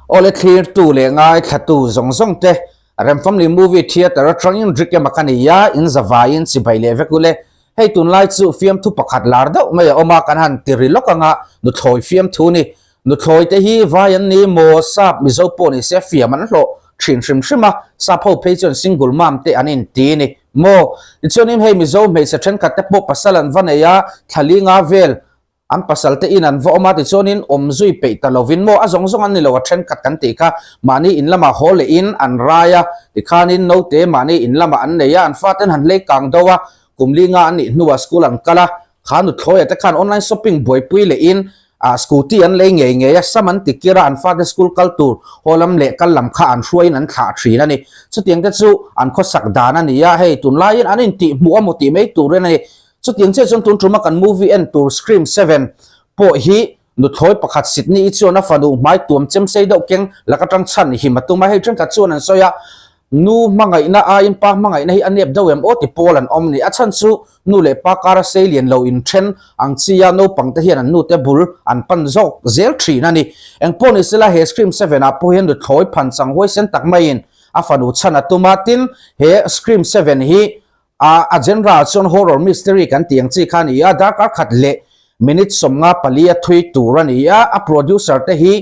Awle thlirtu leh ngaithlatu zawng zawng te Remfamily Movie Theatre atangin Rick ema ka ni a, in zavaiin chibai leh vek ule. Hei tunlai chu fiamthu pakhat lar deuh mai a awm a, kan han ti ri lawk anga nuthlawi fiamthu ni. Nuthlawi te hi vai an ni maw, sap Mizo pawh ni se fiam an hlawh thin hrim hrim a, sap ho phei chuan single mom te an inti ni maw. Tichuanin hei Mizo hmeichhe thenkhat te pawh pasal an va nei a, thla li nga vel An pasal te in an va awm a, tichuanin awm zui peih ta lovin maw a zawng zawng an ni lo a thenkhat kan tih kha mahni in lamah haw lehin an rai a, tikhanin naute mahni in lamah an nei a, an faten han hlei kang do a, kum li nga an nih hnuah school an kal a, kha nuthlawi ah te khan online shopping buaipui lehin ah scooty an lei ngei ngei a, sam an ti kir a, an fate school kal tur haw lam leh kal lam kha an hruaiin an thlah thin a ni. Chutiang te chu an khawsak dan a ni a, hei tunlaiin an intihhmuh a maw tih mai turin a ni. Chutiang chiah chuan tun tuma kan movie en tur Scream 7 pawh hi nuthlawi pakhat Sydney-i chuan a fanu hmai tuam chem sei deuh keng lak atang chhan him a tum a, hei thenkhat chuan an sawi a, nu hmangaihna aiin pa hmangaihna hi a nep deuh em aw ti pawl an awm ni. A chhan chu nu leh pa kara sei lian lo inthen ang chia naupang te hian an nute bul an pan zawk zel thin a ni. Engpawh ni sela he Scream 7 ah pawh hian nuthlawi phanchang huaisen tak maiin a fanu chhan a tum a, tin he Scream 7 hi A a genre chuan horror mystery kan tih ang chi kha a ni a, darkar khat leh minute 54 a thui tur a ni a, a producer te hi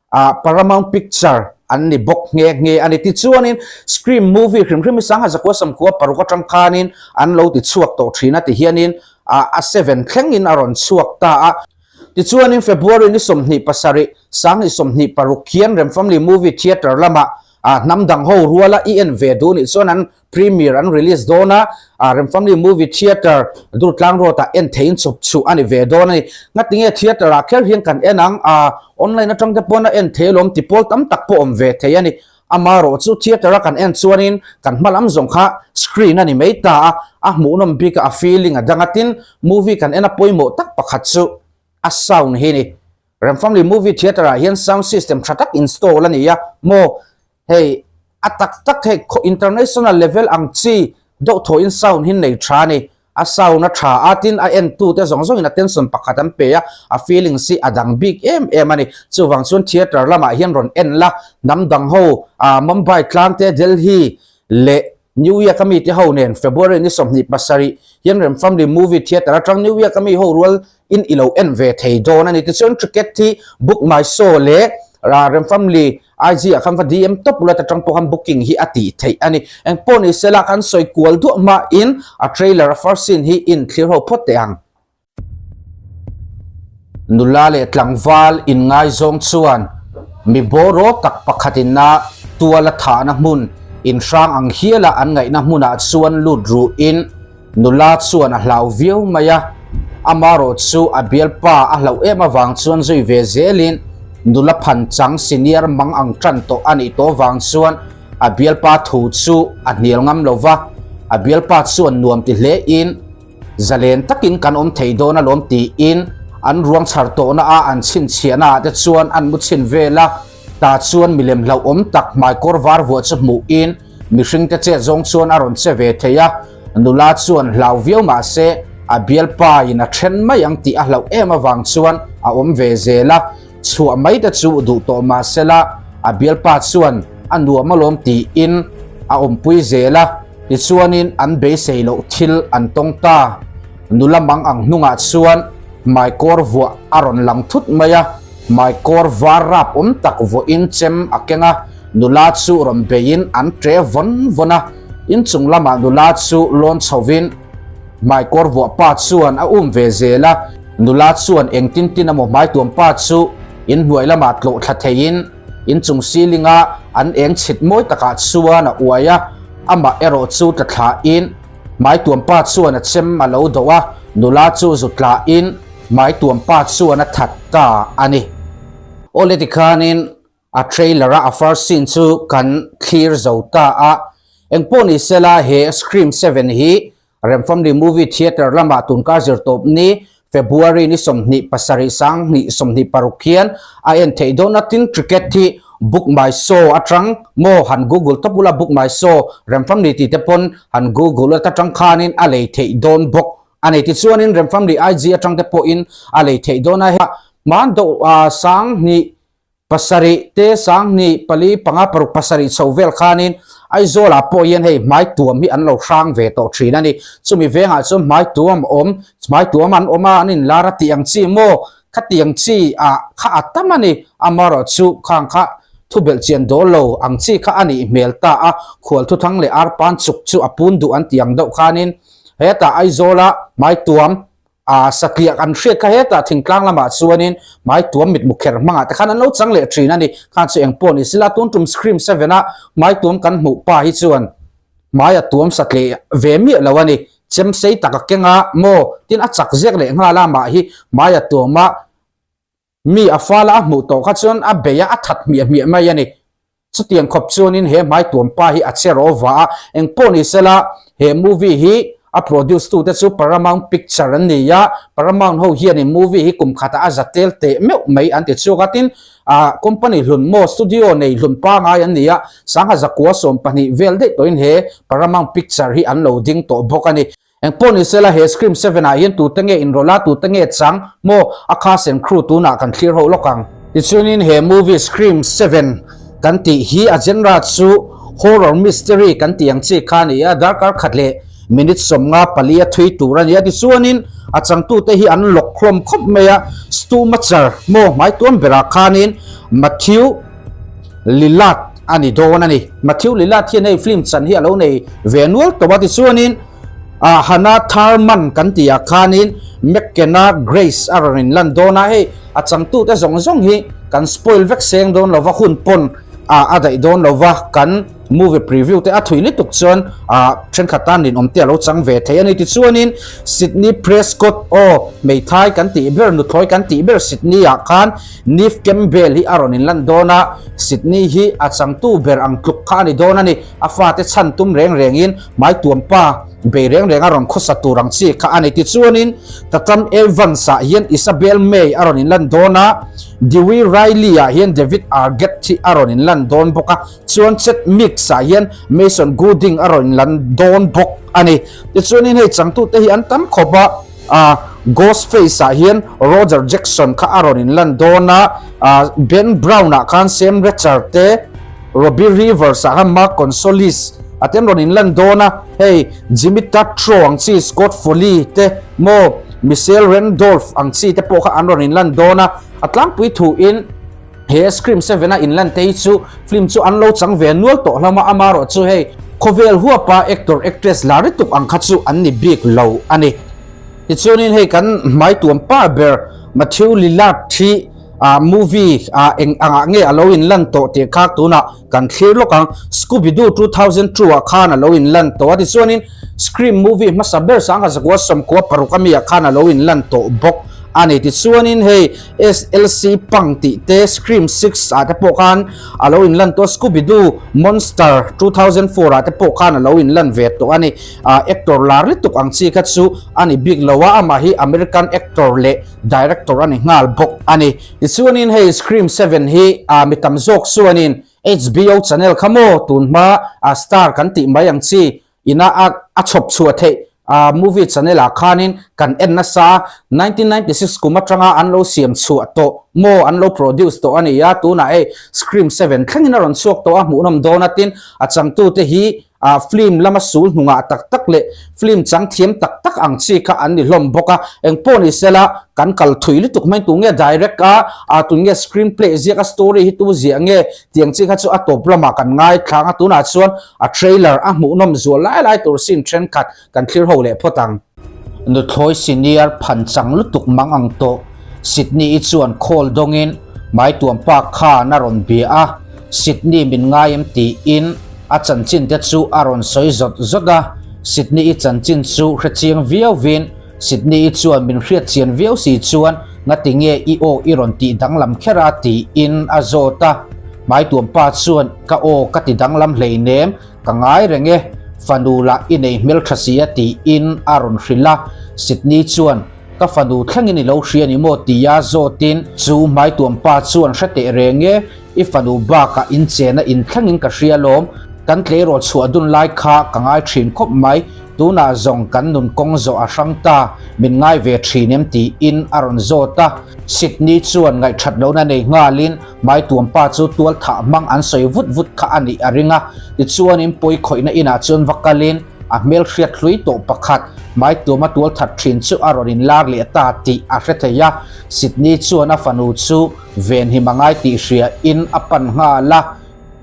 ah Paramount Picture an ni bawk nghe nghe a ni. Tichuanin Scream movie hrim hrim hi 1996 atang khanin an lo ti chhuak tawh thin a ti hianin ah a seven thlengin a rawn chhuak ta a. Tichuanin February ni 27, 2026 khian Remfamily Movie Theatre lamah ah hnam dang ho ruala i en ve duh nih chuan an Premiere an release dawn a, Rem Family Movie Theatre Durtlang Road ah en theihin chawp chhuh a ni ve dawn a ni. Ngatinge theatre ah kher hian kan en ang a, online atang te pawn a en thei alawm ti pawl tam tak pawh awm ve thei a ni. Amaherawh chu theatre a kan en chuanin kan hma lam zawng kha screen a ni mai ta a, a hmuhnawm bik a, a feeling a dang a, tin movie kan en a pawimawh tak pakhat chu a sound hi a ni. Rem Family Movie Theatre ah hian sound system tha tak install a ni a, maw Hei a tak tak hei khaw international level ang chi deuh thaw in sound hi nei tha a ni. A sound a tha a tin a en tu te zawng zawng in attention pakhat an pe a, a feelings hi a dang bik em em a ni. Chuvang chuan theatre lamah hian rawn en la, hnam dang ho ah Mumbai tlang te Delhi leh New York a mite ho nen February ni 27 hian Rem Family Movie Theatre atang New York a mi ho rual in i lo en ve thei dawn a ni. Tichuan ticket hi Book My Show leh Rem Family IG ah khan va DM tawp ula ta tang pawh khan booking hi a tih theih a ni. Engpawh ni sela kan sawi kual duah hmain a trailer a first scene hi in thlir ho phawt teh ang. Nula leh tlangval inngaizawng chuan mi bawraw tak pakhatin a tuala thahna hmun inhrang ang hiala an ngaihna hmunah chuan lut ruhin nula chuan a hlau viau mai a. Amarawh chu a bialpa a hlauh em avang chuan zui ve zelin nula phanchang senior mang ang tan tawh a nih tawh vang chuan a bialpa thu chu a hnial ngam lo va. A bialpa chuan nuam ti hlein Zalen takin kan awm thei dawn alawm tiin an ruang chhar tawhna a an chhinchhiahna ah te chuan an mu chhin vel a, tah chuan milem hlauhawm tak hmaikawr var vuah chu hmuhin mihring te chet zawng chuan a rawn che ve thei a, nula chuan hlau viau mah se a bialpa in a then mai ang tih a hlauh em avang chuan a awm ve zel a, chhuah mai te chu duh tawh mah sela a bialpa chuan a nuam alawm tiin a awmpui zel a. Tichuanin an beisei loh thil an tawng ta. Nula mang ang hnungah chuan hmaikawr vuah a rawn lang thut mai a, hmaikawr var rap awm tak vuahin chem a keng a, nula chu rawn beiin an tre vawn vawn a. Inchung lamah nula chu lawn chhovin hmaikawr vuah pa chuan a um ve zel a, nula chuan engtin tin emaw hmaituam pa chu inhnuai lamah tlawh thla theiin, Inchung ceiling-a an eng chhit mawi takah chuan a uai a, amah erawh chu tla thlain hmaituam pa chuan a chem a lo doh a, nula chu zu tlain hmaituam pa chuan a that ta a ni. Awle tikhanin a trailer-a a first scene chu kan thlir zo ta a, engpawh ni sela he Scream 7 hi Rem Family Movie Theatre lamah tunkar zirtawp ni February ni 27 2026 hian a en theih dawn a, tin ticket hi Book My Show atang maw han Google tawp ula Book My Show Rem Family tih te pawn han Google ata tang khanin a lei theih dawn bawk a ni. Tichuanin Rem Family IG atang te pawhin a lei theih dawn a, hmandoh 2000. Pasarih te 2000 4 5 6 7 chho vel khanin Aizawlah pawh hian hei hmai tuam hi an lo hrang ve tawh thin a ni. Chumi vengah chuan hmai tuam awm, hmai tuam an awm a, an inlar a tih ang chi maw? Khatiang chi ah kha a tam a ni. Amaherawh chu khang kha thubelh chian dawl lo ang chi kha a nih hmel ta a, khual thuthang leh arpan chuk chu a pun duh an tih ang deuh khanin hetah Aizawla hmai tuam A satliah kan hriat kha hetah thingtlang lamah chuanin hmai tuam mitmu kher hmangah te khan an lo chang leh thin a ni. Khan chu eng pawh ni sila tun tum Scream 7 a hmai tuam kan hmuh pa hi chuan hmai a tuam satleh ve miah lo a ni. Chem sei tak a keng a maw tin a chak zek leh nghal a mah hi hmai a tuam a Mi a fala a hmuh tawh kha chuan a bei a, a that hmiah hmiah mai a ni. Chutiang khawp chuanin he hmai tuam pa hi a che rawh va a, engpawh ni sela he movie hi a produce tu te chu Paramount Picture an ni a, Paramount ho hianin movie hi kum khatah a za tel teh meuh mai an ti chhuak a, tin ah company hlun maw studio nei hlun pangai an ni a, sangha zakua 12 vel daih tawhin he Paramount Picture hi an lo ding tawh bawk a ni. Engpawh ni sela he Scream 7 ah hian tute nge inrawlh a, tute nge chang maw a cast and crew tunah kan thlir ho lawk ang. Tichuanin he movie Scream 7 kan tih hi a genre chu horror mystery kan tih ang chi kha a ni a, darkar khat leh minute 54 a thui tur a ni a. Tichuanin a changtute hi an lawk hlawm khawp mai a, Stu Macher maw hmaituam berah khanin Matthew Lillard a ni dawn a ni. Matthew Lillard hian hei film chan hi a lo nei ve nual tawh a, tichuanin ah Hannah Thurman kan tih ah khanin McKenna Grace a rawn inlan dawn a, hei a changtute zawng zawng hi kan spoil vek seng dawn lova hun pawn ah a daih dawn lova kan movie preview te a thui lutuk chuan ah thenkhat tan rinawm te a lo chang ve thei a ni. Tichuanin Sidney Prescott aw hmeithai kan tih ber nuthlawi kan tih ber Sidney ah khan Neve Campbell hi a rawn inlan dawn a, Sidney hi a changtu ber ang tluk kha a ni dawn a ni. A fate chhan tum reng rengin hmaituampa bei reng reng a rawn khawsa tur ang chi kha a ni. Tichuanin Tatum Evans-ah hian Isabel May a rawn inlan dawn a, Dewey Riley-ah hian David Arquette hi a rawn inlan dawn bawk a, chuan Chet Meeks-ah hian Mason Gooding a rawn inlan dawn bawk a ni. Tichuanin hei changtute hi an tam khawp a. A Ghostface ah hian Roger Jackson kha a rawn inlan dawn a, Ben Brown ah khan Sam Ratcher te, Robbie Rivers ah khan Mark Consolis a te an rawn inlan dawn a, hei Jimmy Tatro ang chi, Scott Foley te maw, Michelle Randolph ang chi te pawh kha an rawn inlan dawn a, a tlangpui thu in He Scream 7 a inlan te hi chu film chu an lo chang ve nual tawh hlawm a, amaherawh chu hei khawvel huapa actor actress lar lutuk ang kha chu an ni bik lo a ni. Tichuanin hei kan hmai tuam pa ber Matthew Lillard hi ah movie ah eng angah nge a lo inlan tawh tih kha tunah kan thlir lawk ang. Scooby-Doo 2002 ah khan a lo inlan tawh a, tichuanin Scream movie hmasa ber 1996 ami ah khan a lo inlan tawh bawk a ni. Tichuanin hei SLC Pang tih te Scream 6 ah te pawh khan a lo inlan tawh a, Scooby-Doo Monster 2004 ah te pawh khan a lo inlan ve tawh a ni. Ah actor lar lutuk ang chi kha chu a ni bik lo a, amah hi American actor leh director a ni nghal bawk a ni. Tichuanin hei Scream 7 hi ah mi tam zawk chuanin HBO channel kha maw tun hma ah star kan tih mai ang chi Ina a a chhawp chhuah theih a movie channel ah khanin kan en nasa a, 1996 kum atanga an lo siam chhuah tawh maw an lo produce tawh a ni a, tunah hei Scream 7 thlengin a rawn chhuak tawh a, hmuhnawm dawn a tin a changtute hi ah film lama sul hnungah tak tak leh film chang thiam tak tak ang chi kha an ni hlawm bawk a, engpawh ni sela kan kal thui lutuk mai tunge direct a, ah tunge screenplay ziak a story hi tu ziah nge Tiang chi kha chu a tawp lamah kan ngaithlang a, tunah chuan a trailer a hmuhnawm zual lai lai tur scene thenkhat kan thlir ho leh phawt ang. Nuthlawi senior phan chang lutuk mang ang tawh Sydney-i chuan call dawngin Maituampa khan a rawn bia a, Sydney min ngai em tiin a chanchin te chu a rawn sawi zawt zawt a, Sydney-i chanchin chu hrechiang viauvin Sydney-i chuan min hriat chian viau si chuan ngati nge i aw i rawn tih danglam kher a tiin a zawt a. Hmaituampa chuan ka aw ka ti danglam hleinem, ka ngai reng e, fanu lah i nei hmeltha si a tiin a rawn hrilh a. Sydney chuan ka fanu thlengin i lo hria ni maw tia zawtin chu hmaituampa chuan hre teh reng e, i fanu bakah inchena inthlengin ka hria lawm. Kan tleirawl chhuah dun lai kha ka ngai thin khawp mai, tunah zawng kan nun kawng zawh a hrang ta, min ngai ve thin em tiin a rawn zawt a. Sydney chuan ngaihthat lohna nei nghalin Maituampa chu tual thah hmang an sawi vut vut kha a nih a ring a, tichuanin pawi khawihna inah chuan va kalin a hmel hriat hlui tawh pakhat Maituama tual that thin chu a rawn inlar leh ta tih a hre thei a, Sydney chuan a fanu chu venhim a ngai tih hria in a pan nghal a.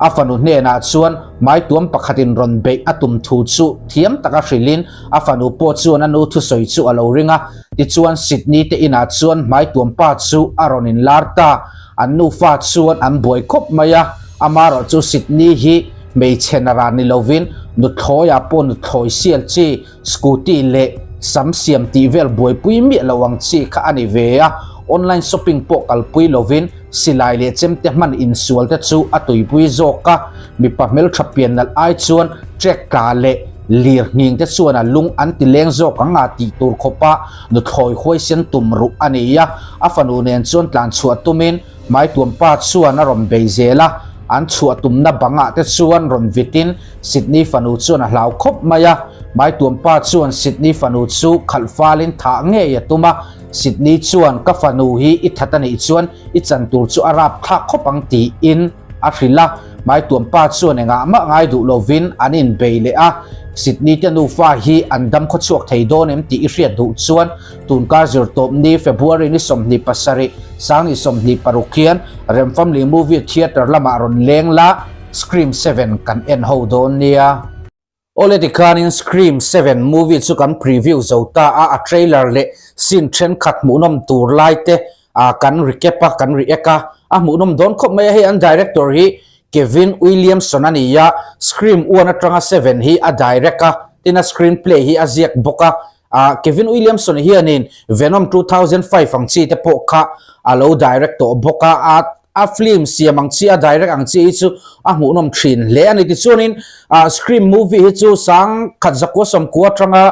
A fanu hnenah chuan maituam pakhatin rawn beih a tum thu chu thiam taka hrilhin a fanu pawh chuan a nu thusawi chu a lo ring a. Tichuan Sydney te inah chuan maituam pa chu a rawn inlar ta. An nufa chuan an buai khawp mai a, amaherawh chu Sydney hi hmeichhe naran ni lovin nuthlawiah pawh nuthlawi sial chi Scooty leh sam siam tih vel buaipui miah lo ang chi kha a ni ve a, online shopping pawh kalpui lovin silai leh chemte hman insual te chu a tuipui zawk a, mipa hmeltha pian nalh ai chuan trek tla leh lir nghing te chuan a lung an ti leng zawk ang a tih tur khawpa nuthlawi huaisen tum ruh a ni a, a fanu nen chuan tlan chhuah tumin Maituampa chuan a rawn bei zel a, an chhuah tumna bangah te chuan rawn vitin Sydney fanu chuan a hlau khawp mai a, Maituampa chuan Sydney fanu chu khalh falin thah ngei a tum a, Sydney chuan ka fanu hi i that a nih chuan i chan tur chu a rap thlak khawp ang tiin a hrilh a, Maituampa chuan engah mah ngai duh lovin an inbei leh a, Sydney te nufa hi an dam khawchhuak thei dawn em tih i hriat duh chuan tunkar zirtawp ni February ni 27, sangni 26 hian Remfamly Movie Theatre lamah rawn leng la. Scream 7 kan en ho dawn nia. Awle tikhanin Scream 7 movie chu kan preview zo ta a, a trailer leh scene thenkhat hmuhnawm tur lai te kan recap a, kan react a, a hmuhnawm dawn khawp mai a, hei an director hi Kevin Williamson a ni a, Scream 1 atanga 7 hi a direct a, tin a screenplay hi a ziak bawk a, Ah, Kevin Williamson hianin Venom 2005 ang chi te pawh kha a lo direct tawh bawk a, a a film siam ang chi, a direct ang chi hi chu a hmuhnawm thin hle a ni. Tichuanin ah Scream movie hi chu sang khat zakua sawmkua atanga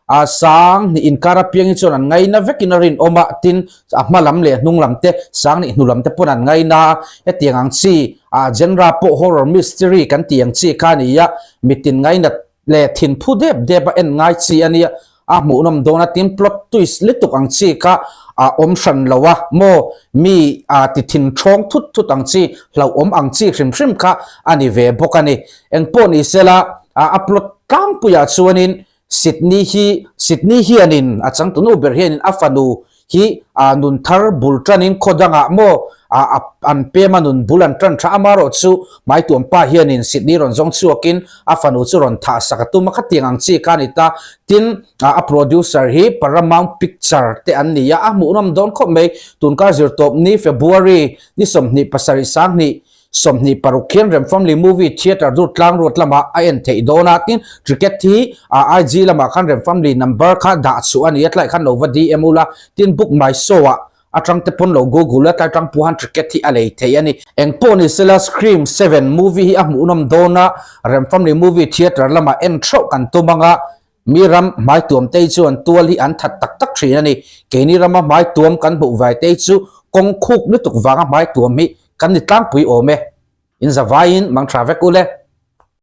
ah sang hnih inkar apiang hi chuan an ngaina vekin a rinawm a, tin a hma lam leh hnung lam te, sang hnih hnu lam te pawn an ngaina a, hetiang ang chi ah genre pawh horror mystery kan tih ang chi kha a ni a, mitin ngainat leh thin phu dep dep a en ngai chi a nia, a hmuhnawm dawn a tin plot twist lutuk ang chi kha a awm hran lo a maw mi a ti thin thawng thut thut ang chi hlauhawm ang chi hrim hrim kha a ni ve bawk a ni. Engpawh ni sela a plot tlangpuiah chuanin Sydney hi Sydney hianin a changtunu ber hianin a fanu hi a nun thar bul tanin khaw dangah maw a an pem a nun bul an tan tha amarawh chu Maituampa hianin Sydney rawn zawng chhuakin a fanu chu rawn thah sak a tum a khatiang ang chi kha a ni ta. Tin a producer hi Paramount Picture te an ni a, a hmuhnawm dawn khawp mai. Tunkar zirtawp ni February ni 27 sanghnih 26 khian Remfamly Movie Theatre dur tlang ruat lamah a en theih dawn a, tin ticket hi IG lamah khan Remfamly number kha dah chhuah a ni a, tlaiah khan lo va DM ula, tin book my show ah atang te pawn lo google a, tlai atang pawh han ticket hi a lei thei a ni. Engpawh ni sela Scream 7 movie hi a hmuhnawm dawn a, Remfamly Movie Theatre lamah en theuh kan tum ang a, Mi ram hmaituam te chuan tual hi an that tak tak thin a ni. Keini rama hmaituam kan hmuh vai te chu kawng khuk lutuk vanga hmaituam hi kan ni tlangpui awm e. In zavaiin mang tha vek u le.